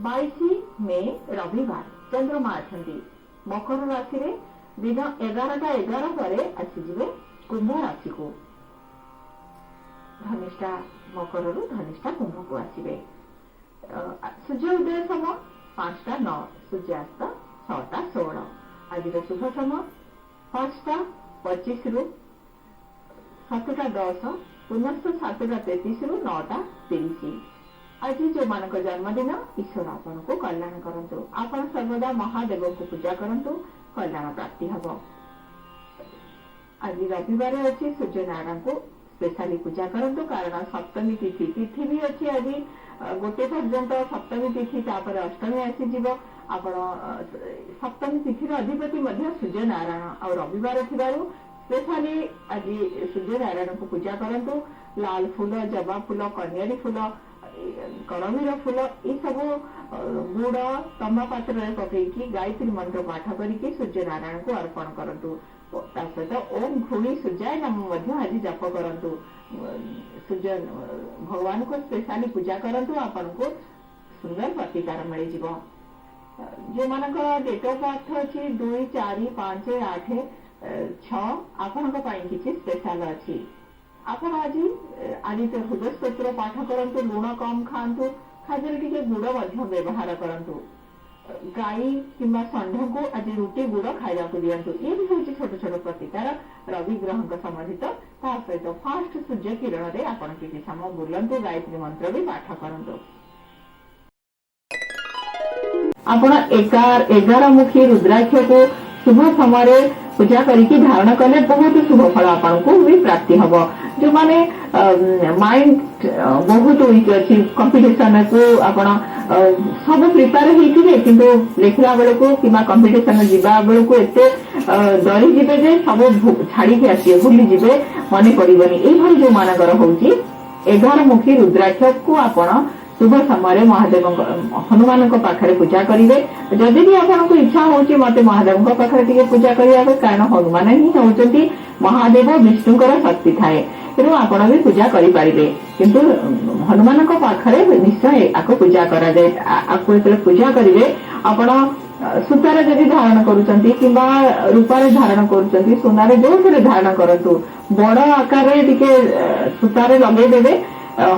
22 ମେ ରବିବାର, ଚନ୍ଦ୍ରମା ଅଛନ୍ତି ମକର ରାଶିରେ। ଦିନ 11ଟା 11 ପରେ ଆସିଯିବେ କୁମ୍ଭ ରାଶିକୁ। ଧନିଷ୍ଠା ମକରରୁ ଧନିଷ୍ଠା କୁମ୍ଭକୁ ଆସିବେ। ସୂର୍ଯ୍ୟ ଉଦୟ ସମୟ 5ଟା 9, ସୂର୍ଯ୍ୟାସ୍ତ 6ଟା 16। ଆଜିର ଶୁଭ ସମୟ 5ଟା 25ରୁ 7ଟା 10, ପୁନଶ୍ଚ 7ଟା 33ରୁ 9ଟା 30। ଆଜି ଯେଉଁମାନଙ୍କ ଜନ୍ମଦିନ, ଈଶ୍ୱର ଆପଣଙ୍କୁ କଲ୍ୟାଣ କରନ୍ତୁ। ଆପଣ ସର୍ବଦା ମହାଦେବଙ୍କୁ ପୂଜା କରନ୍ତୁ, କଲ୍ୟାଣ ପ୍ରାପ୍ତି ହେବ। ଆଜି ରବିବାର ଅଛି, ସୂର୍ଯ୍ୟନାରାୟଣଙ୍କୁ ସ୍ପେଶାଲି ପୂଜା କରନ୍ତୁ, କାରଣ ସପ୍ତମୀ ତିଥି ତିଥି ବି ଅଛି। ଆଜି ଗୋଟେ ପର୍ଯ୍ୟନ୍ତ ସପ୍ତମୀ ତିଥି, ତାପରେ ଅଷ୍ଟମୀ ଆସିଯିବ। ଆପଣ ସପ୍ତମୀ ତିଥିର ଅଧିପତି ମଧ୍ୟ ସୂର୍ଯ୍ୟନାରାୟଣ, ଆଉ ରବିବାର ଥିବାରୁ ସ୍ପେଶାଲି ଆଜି ସୂର୍ଯ୍ୟନାରାୟଣଙ୍କୁ ପୂଜା କରନ୍ତୁ। ଲାଲ ଫୁଲ, ଜବା ଫୁଲ, କନିଆରୀ ଫୁଲ, କରବୀର ଫୁଲ, ଏସବୁ ଗୁଡ ତମ୍ବା ପାତ୍ରରେ ପକେଇକି ଗାୟତ୍ରୀ ମନ୍ତ୍ର ପାଠ କରିକି ସୂର୍ଯ୍ୟନାରାୟଣଙ୍କୁ ଅର୍ପଣ କରନ୍ତୁ। ତା ସହିତ ଓମ୍ ଘୃଣୀ ସୂର୍ଯ୍ୟାୟ ନମ ମଧ୍ୟ ଆଜି ଜପ କରନ୍ତୁ। ସୂର୍ଯ୍ୟ ଭଗବାନଙ୍କୁ ସ୍ପେଶାଲି ପୂଜା କରନ୍ତୁ, ଆପଣଙ୍କୁ ସୁନ୍ଦର ପ୍ରତିକାର ମିଳିଯିବ। ଯେଉଁମାନଙ୍କର ଡେଟ୍ ଅଫ୍ ବାର୍ଥ ଅଛି 2, 4, 5, 8, 6, ଆପଣଙ୍କ ପାଇଁ କିଛି ସ୍ପେଶାଲ ଅଛି। ଆପଣ ଆଜି ଆଦିତ୍ୟ ହୃଦୟ ସ୍ତୋତ୍ର ପାଠ କରନ୍ତୁ। ଲୁଣ କମ୍ ଖାଆନ୍ତୁ, ଖାଦ୍ୟରେ ଟିକେ ଗୁଡ଼ ମଧ୍ୟ ବ୍ୟବହାର କରନ୍ତୁ। ଗାଈ କିମ୍ବା ଷଣ୍ଢଙ୍କୁ ଆଜି ରୁଟି ଗୁଡ଼ ଖାଇବାକୁ ଦିଅନ୍ତୁ। ଇଏ ବି ହେଉଛି ଛୋଟ ଛୋଟ ପ୍ରତିକାର ରବି ଗ୍ରହଙ୍କ ସମ୍ବନ୍ଧିତ। ତା ସହିତ ଫାଷ୍ଟ ସୂର୍ଯ୍ୟ କିରଣରେ ଆପଣ କିଛି ସମୟ ବୁଲନ୍ତୁ, ଗାୟତ୍ରୀ ମନ୍ତ୍ର ବି ପାଠ କରନ୍ତୁ। ଆପଣ 11 ମୁଖୀ ରୁଦ୍ରାକ୍ଷକୁ ଶୁଭ ସମୟରେ ପୂଜା କରିକି ଧାରଣ କଲେ ବହୁତ ଶୁଭ ଫଳ ଆପଣଙ୍କୁ ବି ପ୍ରାପ୍ତି ହବ। ଯୋଉମାନେ ମାଇଣ୍ଡ ବହୁତ ୱିକ୍ ଅଛି, କମ୍ପିଟିସନକୁ ଆପଣ ସବୁ ପ୍ରିପେୟାର ହେଇଥିବେ, କିନ୍ତୁ ଲେଖିଲା ବେଳକୁ କିମ୍ବା କମ୍ପିଟିସନ ଯିବା ବେଳକୁ ଏତେ ଡରିଯିବେ ଯେ ସବୁ ଛାଡିକି ଆସିବେ, ଭୁଲିଯିବେ, ମନେ ପଡିବନି। ଏଇଭଳି ଯୋଉମାନଙ୍କର ହଉଛି, 11 ମୁଖୀ ରୁଦ୍ରାକ୍ଷକୁ ଆପଣ ଶୁଭ ସମୟରେ ମହାଦେବଙ୍କ, ହନୁମାନଙ୍କ ପାଖରେ ପୂଜା କରିବେ। ଯଦି ବି ଆପଣଙ୍କୁ ଇଚ୍ଛା ହଉଛି ମତେ ମହାଦେବଙ୍କ ପାଖରେ ଟିକେ ପୂଜା କରିବାକୁ, କାରଣ ହନୁମାନ ହିଁ ହେଉଛନ୍ତି ମହାଦେବ ବିଷ୍ଣୁଙ୍କର ଶକ୍ତି ଥାଏ, ତେଣୁ ଆପଣ ବି ପୂଜା କରିପାରିବେ। କିନ୍ତୁ ହନୁମାନଙ୍କ ପାଖରେ ନିଶ୍ଚୟ ଆକୁ ପୂଜା କରାଯାଏ। ଆକୁ ଯେତେବେଳେ ପୂଜା କରିବେ, ଆପଣ ସୂତାରେ ଯଦି ଧାରଣ କରୁଛନ୍ତି କିମ୍ବା ରୂପାରେ ଧାରଣ କରୁଛନ୍ତି, ସୁନାରେ, ଯୋଉଥିରେ ଧାରଣ କରନ୍ତୁ, ବଡ ଆକାରରେ ଟିକେ ସୂତାରେ ଲଗେଇଦେବେ।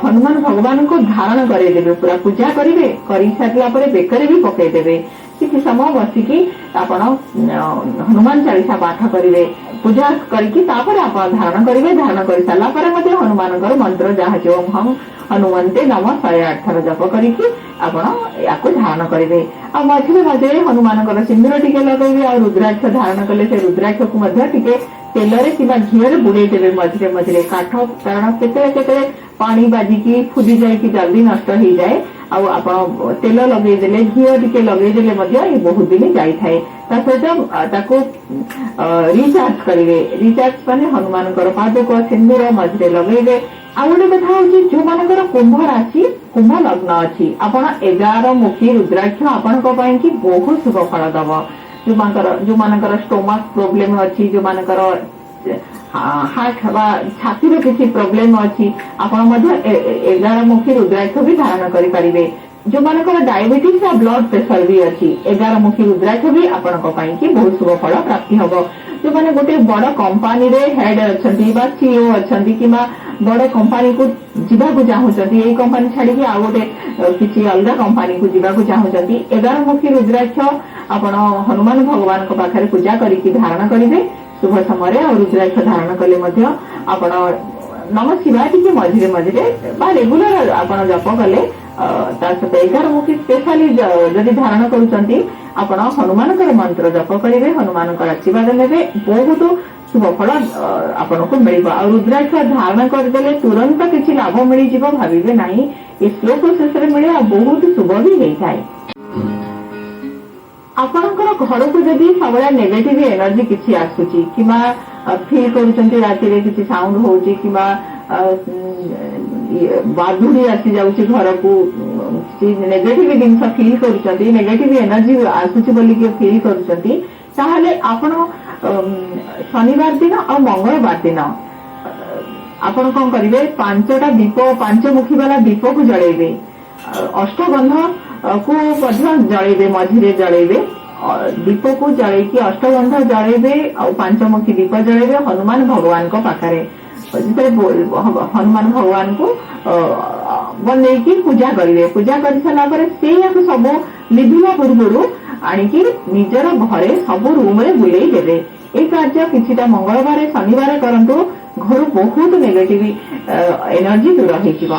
ହନୁମାନ ଭଗବାନଙ୍କୁ ଧାରଣ କରେଇଦେବେ, ପୁରା ପୂଜା କରିବେ। କରି ସାରିଲା ପରେ ବେକରେ ବି ପକେଇଦେବେ। କିଛି ସମୟ ବସିକି ଆପଣ ହନୁମାନ ଚାଳିଶା ପାଠ କରିବେ। ପୂଜା କରିକି ତାପରେ ଆପଣ ଧାରଣ କରିବେ। ଧାରଣ କରି ସାରିଲା ପରେ ମଧ୍ୟ ହନୁମାନଙ୍କର ମନ୍ତ୍ର ଯାହା ଅଛି, ଓମ୍ ହଂ ହନୁମନ୍ତେ ନମ, 108 ଥର ଜପ କରିକି ଆପଣ ୟାକୁ ଧାରଣ କରିବେ। ଆଉ ମଝିରେ ମଝିରେ ହନୁମାନଙ୍କର ସିନ୍ଦୁର ଟିକେ ଲଗେଇବେ। ଆଉ ରୁଦ୍ରାକ୍ଷ ଧାରଣ କଲେ ସେ ରୁଦ୍ରାକ୍ଷକୁ ମଧ୍ୟ ଟିକେ ତେଲରେ କିମ୍ବା ଘିଅରେ ବୁଡେଇ ଦେବେ ମଝିରେ ମଝିରେ କାଠ, କାରଣ କେତେବେଳେ କେତେବେଳେ ପାଣି ବାଜିକି ଫୁଲି ଯାଇକି ଜଲ୍ଦି ନଷ୍ଟ ହେଇଯାଏ। ଆଉ ଆପଣ ତେଲ ଲଗେଇଦେଲେ, ଘିଅ ଟିକେ ଲଗେଇଦେଲେ ମଧ୍ୟ ଏ ବହୁତ ଦିନ ଯାଇଥାଏ। ତା ସହିତ ତାକୁ ରିଚାର୍ଜ କରିବେ। ରିଚାର୍ଜ ମାନେ ହନୁମାନଙ୍କର ପାଦୁକ, ସିନ୍ଦୁର ମଝିରେ ଲଗେଇବେ। ଆଉ ଗୋଟେ କଥା ହଉଛି, ଯୋଉମାନଙ୍କର କୁମ୍ଭ ରାଶି, କୁମ୍ଭ ଲଗ୍ନ ଅଛି, ଆପଣ 11 ମୁଖୀ ରୁଦ୍ରାକ୍ଷ ଆପଣଙ୍କ ପାଇଁ କି ବହୁତ ଶୁଭ ଫଳ ଦବ। ଯୋଉମାନଙ୍କର ଷ୍ଟୋମାକ୍ ପ୍ରୋବ୍ଲେମ ଅଛି, ଯୋଉମାନଙ୍କର ହାର୍ଟ ବା ଛାତିର କିଛି ପ୍ରୋବ୍ଲେମ ଅଛି, ଆପଣ ମଧ୍ୟ 11 ମୁଖୀ ରୁଦ୍ରାକ୍ଷ ବି ଧାରଣ କରିପାରିବେ। ଯୋଉମାନଙ୍କର ଡାଇବେଟିସ୍ ବା ବ୍ଲଡ ପ୍ରେସର ବି ଅଛି, 11 ମୁଖୀ ରୁଦ୍ରାକ୍ଷ ବି ଆପଣଙ୍କ ପାଇଁ କି ବହୁତ ଶୁଭ ଫଳ ପ୍ରାପ୍ତି ହବ। ଯୋଉମାନେ ଗୋଟେ ବଡ କମ୍ପାନୀରେ ହେଡ୍ ଅଛନ୍ତି ବା ସିଇଓ ଅଛନ୍ତି କିମ୍ବା ବଡ କମ୍ପାନୀକୁ ଯିବାକୁ ଚାହୁଁଛନ୍ତି, ଏଇ କମ୍ପାନୀ ଛାଡିକି ଆଉ ଗୋଟେ କିଛି ଅଲଗା କମ୍ପାନୀକୁ ଯିବାକୁ ଚାହୁଁଛନ୍ତି, 11 ମୁଖୀ ରୁଦ୍ରାକ୍ଷ ଆପଣ ହନୁମାନ ଭଗବାନଙ୍କ ପାଖରେ ପୂଜା କରିକି ଧାରଣ କରିବେ ଶୁଭ ସମୟରେ। ଆଉ ରୁଦ୍ରାକ୍ଷ ଧାରଣ କଲେ ମଧ୍ୟ ଆପଣ ନମ ଶିବାୟ ଟିକେ ମଝିରେ ମଝିରେ ବା ରେଗୁଲାର ଆପଣ ଜପ କଲେ, ତା ସହିତ 11 ମୁଖୀ ସ୍ପେଶାଲି ଯଦି ଧାରଣ କରୁଛନ୍ତି, ଆପଣ ହନୁମାନଙ୍କର ମନ୍ତ୍ର ଜପ କରିବେ, ହନୁମାନଙ୍କର ଆଶୀର୍ବାଦ ନେବେ, ବହୁତ ଶୁଭ ଫଳ ଆପଣଙ୍କୁ ମିଳିବ। ଆଉ ରୁଦ୍ରାକ୍ଷ ଧାରଣ କରିଦେଲେ ତୁରନ୍ତ କିଛି ଲାଭ ମିଳିଯିବ ଭାବିବେ ନାହିଁ। ଏ ସ୍ଲୋ ପ୍ରୋସେସରେ ମିଳେ ଆଉ ବହୁତ ଶୁଭ ବି ହେଇଥାଏ। ଆପଣଙ୍କର ଘରକୁ ଯଦି ସବୁବେଳେ ନେଗେଟିଭ ଏନର୍ଜି କିଛି ଆସୁଛି କିମ୍ବା ଫିଲ୍ କରୁଛନ୍ତି ରାତିରେ କିଛି ସାଉଣ୍ଡ ହଉଛି କିମ୍ବା ଇଏ ବାଦୁଡି ଆସିଯାଉଛି ଘରକୁ, କିଛି ନେଗେଟିଭ ଜିନିଷ ଫିଲ୍ କରୁଛନ୍ତି, ନେଗେଟିଭ ଏନର୍ଜି ଆସୁଛି ବୋଲିକି ଫିଲ୍ କରୁଛନ୍ତି, ତାହେଲେ ଆପଣ ଶନିବାର ଦିନ ଆଉ ମଙ୍ଗଳବାର ଦିନ ଆପଣ କଣ କରିବେ? ପାଞ୍ଚଟା ଦୀପ, ପାଞ୍ଚମୁଖୀ ବାଲା ଦୀପକୁ ଜଳେଇବେ। ଅଷ୍ଟଗନ୍ଧ କୁ ମଧ୍ୟ ଜଳେଇବେ, ମଝିରେ ଜଳେଇବେ। ଦୀପକୁ ଜଳେଇକି ଅଷ୍ଟଗନ୍ଧ ଜଳେଇବେ ଆଉ ପାଞ୍ଚମୁଖୀ ଦୀପ ଜଳେଇବେ ହନୁମାନ ଭଗବାନଙ୍କ ପାଖରେ। ଯେତେବେଳେ ହନୁମାନ ଭଗବାନଙ୍କୁ ବନେଇକି ପୂଜା କରିବେ, ପୂଜା କରିସାରିଲା ପରେ ସେଇଆକୁ ସବୁ ଲିଭିବା ପୂର୍ବରୁ ଆଣିକି ନିଜର ଘରେ ସବୁ ରୁମରେ ବୁଲେଇ ଦେବେ। ଏଇ କାର୍ଯ୍ୟ କିଛିଟା ମଙ୍ଗଳବାର, ଶନିବାର କରନ୍ତୁ, ଘରୁ ବହୁତ ନେଗେଟିଭ ଏନର୍ଜି ଦୂର ହେଇଯିବ।